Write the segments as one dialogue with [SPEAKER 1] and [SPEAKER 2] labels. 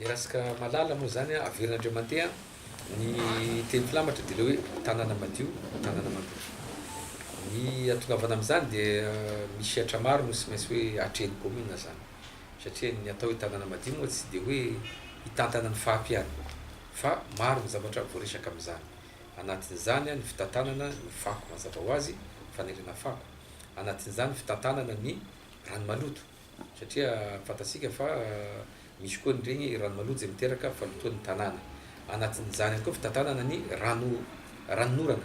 [SPEAKER 1] Irasika malala moa zany a, averina indray mandeha ny teny filamatra dia ilay hoe tanàna madio, tanàna mandroso. Ny hahatongavana amin'izany dia misy sehatra maro no tsy maintsy hoe atrehin'ny commune zany satria ny atao hoe tanàna madio moa tsy dia hoe hitantana ny fako ihany fa maro ny zavatra voaresaka amin'izany. Anatin'izany ny fitantanana ny fako mazava ho azy, faniriana fako. Anatin'izany ny fitantanana ny rano maloto. Satria fantatsika fa misy koa an'ireny rano maloto izay miteraka fahalotoan'ny tanàna. Anatin'izany ihany koa fitantanana ny rano ranonorana,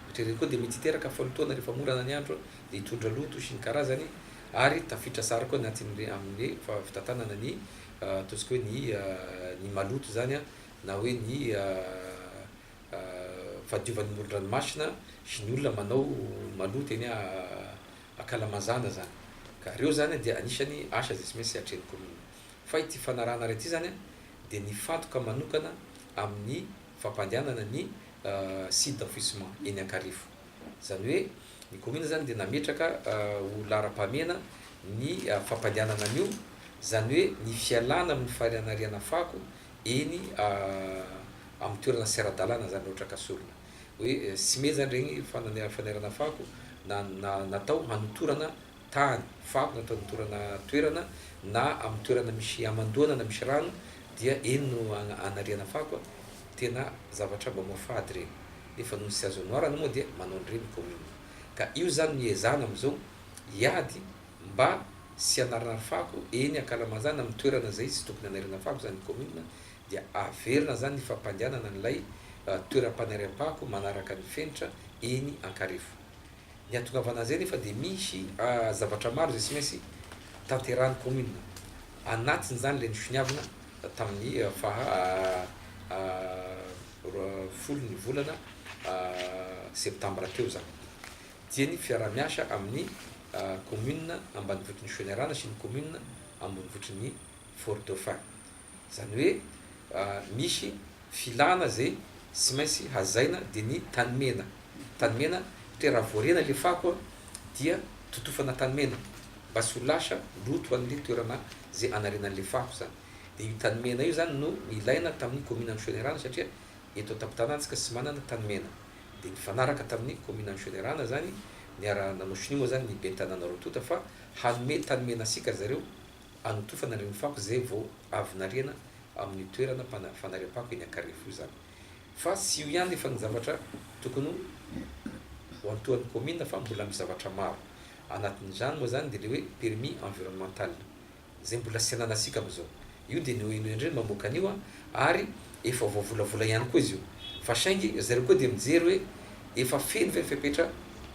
[SPEAKER 1] satria ireny koa dia mety hiteraka fahalotoana rehefa morana ny andro dia hitondra loto sy ny karazany ary tafiditra tsara koa anatin'ireny amin'ny fitantanana ny ataontsika hoe ny ny maloto izany na hoe ny fahadiovan'ny moron-dranomasina sy ny olona manao maloto eny ankalamazana zany. Ka reo zany dia anisany asa izay tsy maintsy atrehin'ny commune. Fa ity fanarahana iray ity zany dia nifantoka manokana amin'ny fampandehanana ny site d'enfouissement eny Ankarifo. Izany hoe ny commune zany dia nametraka ho laharam-pahamehana ny fampandehanana an'io, izany hoe ny fialana amin'ny farianariana fako eny amin'ny toerana tsy ara-dalàna zany raha ohatra ka sorona. Hoe tsy mety zany regny fanerana fako na na natao hanotorana tany, fako natao hanotorana toerana na amin'ny toerana misy hamandoana na misy rano dia eny no anariana fako a, tena zavatra mamoafady regny. Nefa noho ny tsy azo anoharana moa dia manao an'ireny ny commune. Ka io zany no iezahana amin'izao hiady mba tsy hanarinary fako eny ankalamanjana amin'ny toerana izay tsy tokony hanariana fako zany ny commune dia averina zany ny fampandehanana an'ilay toeram-panariam-pako manaraka ny fenitra eny Ankarefo. Ny hahatongavana an'izay nefa dia misy zavatra maro izay tsy maintsy tanterahan'ny commune. Anatin'izany ilay nosoniavina tamin'ny faha 20 ny volana septambra teo izany dia ny fiaraha-miasa amin'ny commune ambanivohitry ny Soanierana sy ny commune ambonivohitry ny Fort Dauphin. Izany hoe misy filana izay tsy maintsy hazaina dia ny tanimena. Tanimena, satria raha voarena ilay fako dia totofana tanimena mba tsy ho lasa loto an'ilay toerana izay anariana an'ilay fako izany. Dia io tanimena io izany no nilaina tamin'ny kaominan'i Soanierana satria eto an-tampon-tanàna isika tsy manana tanimena. Dia nifanaraka tamin'ny kaominan'i Soanierana izany, niara-nanao sonia moa izany ny ben'ny tanàna roa tonta fa hanome tanimena antsika ry zareo Anotofana ny renifako izay vao avy nariana amin'ny toerana fanariam-pako eny Ankarefo izany. Fa tsy io ihany nefa ny zavatra tokony ho antohan'ny kaominina fa mbola misy zavatra maro. Anatin'izany moa izany dia ilay hoe permis environnemental izay mbola tsy ananantsika amin'izao. Io dia ny ONU indray no mamoaka an'io ary efa voavolavola ihany koa izy io. Fa saingy zareo koa dia mijery hoe efa feno ve ny fepetra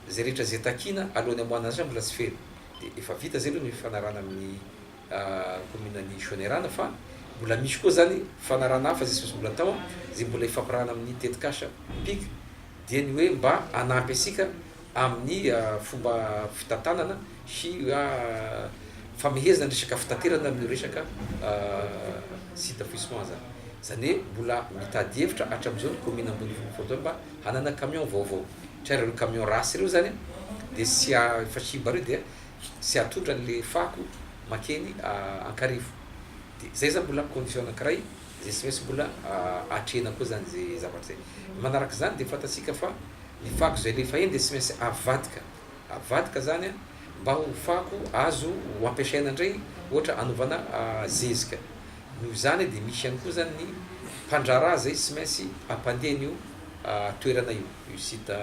[SPEAKER 1] izay rehetra izay takiana alohan'ny hamoahana azy sa mbola tsy feno. Dia efa vita zay aloha ny fifanarahana amin'ny commune ny Soanierana fa mbola misy koa zany fifanarahana hafa zay tsy mbola atao zay mbola ifampirahana amin'ny tetikasa pic dia ny hoe mba hanampy antsika amin'ny fomba fitantanana sy famehezana ny resaka fitaterana amin'io resaka site d'enfouissement zany. Zany hoe mbola mitady hevitra hatramin'izao ny commune Ambonivohitra mba hanana camion vaovao. Satria ireo camion ratsy ireo zany dia tsy efa simba ireo dia tsy hahatondra an'le fako makeny Ankarivo. Dia zay zany mbola condition anankiray zay tsy maintsy mbola atrehina koa zany zay zavatra zay. Manaraka izany dia fantatsika fa ny fako zay alefa eny dia tsy maintsy avadika, avadika zany mba ho fako azo ho ampiasaina indray ohatra hanaovana zezika. Noho izany dia misy ihany koa zany ny mpandraharaha zay tsy maintsy hampandeha an'io toerana io, io site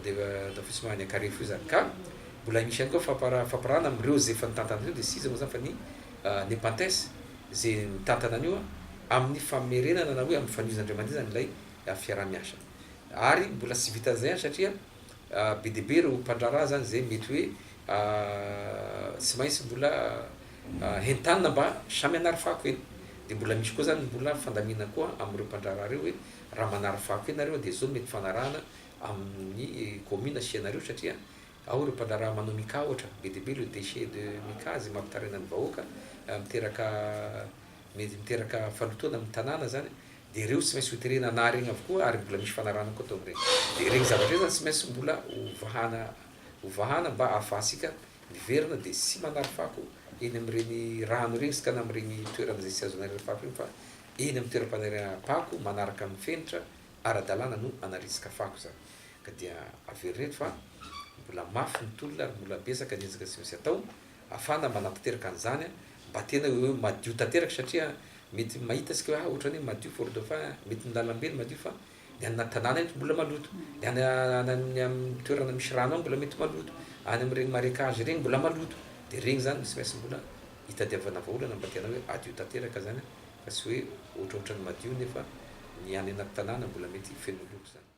[SPEAKER 1] d'enfouissement any Ankarefo io zany. Ka mbola misy ihany koa fampirahana amin'ireo zay efa nitantana an'io dia tsy iza moa zany fa ny Nepenthes zay mitantana an'io amin'ny famerenana na hoe amin'ny fanohizana indray mandeha zany ilay fiaraha-miasa. Ary mbola tsy vitan'izay ihany satria be dia be ireo mpandraharaha zany zay mety hoe tsy maintsy mbola Hentanina mba samy hanary fako eny. Dia mbola misy koa zany mbola fandaminana koa amin'ireo mpandraharaha ireo hoe raha manary fako eny nareo dia zao no mety fanarahana amin'ny commune sy ianareo satria ao ireo mpandraharaha manao mica ohatra, be dia be ireo déchets de mica izay mampitaraina ny vahoaka, miteraka mety miteraka fahalotoana amin'ny tanàna zany dia ireo tsy maintsy hoterena hanary eny avokoa ary mbola misy fanarahana koa atao amin'ireny. Dia ireny zavatra ireny zany tsy maintsy mbola hovahana hovahana mba ahafahantsika Miverina dia tsy manary fako eny amin'ireny rano ireny isika na amin'ireny toerana izay tsy azo anariana fako ireny fa eny amin'ny toeram-panariana pako manaraka amin'ny fenitra ara-dalàna no anariantsika fako izany. Ka dia averina eto fa mbola mafy ny tolona ary mbola betsaka ny ezaka tsy maintsy atao ahafahana manatanteraka an'izany mba tena hoe madio tanteraka satria mety mahita isika hoe ah ohatran'ny hoe madio Fort Dauphin, mety ny lalambe no madio fa ny any anaty tanàna any mbola maloto, ny any any amin'ny toerana misy rano any mbola mety maloto, any amin'ireny marécage ireny mbola maloto, dia ireny izany no tsy maintsy mbola hitadiavana vahaolana mba tena hoe hadio tanteraka izany fa tsy hoe ohatrohatran'ny madio nefa ny any anaty tanàna mbola mety feno loto izany.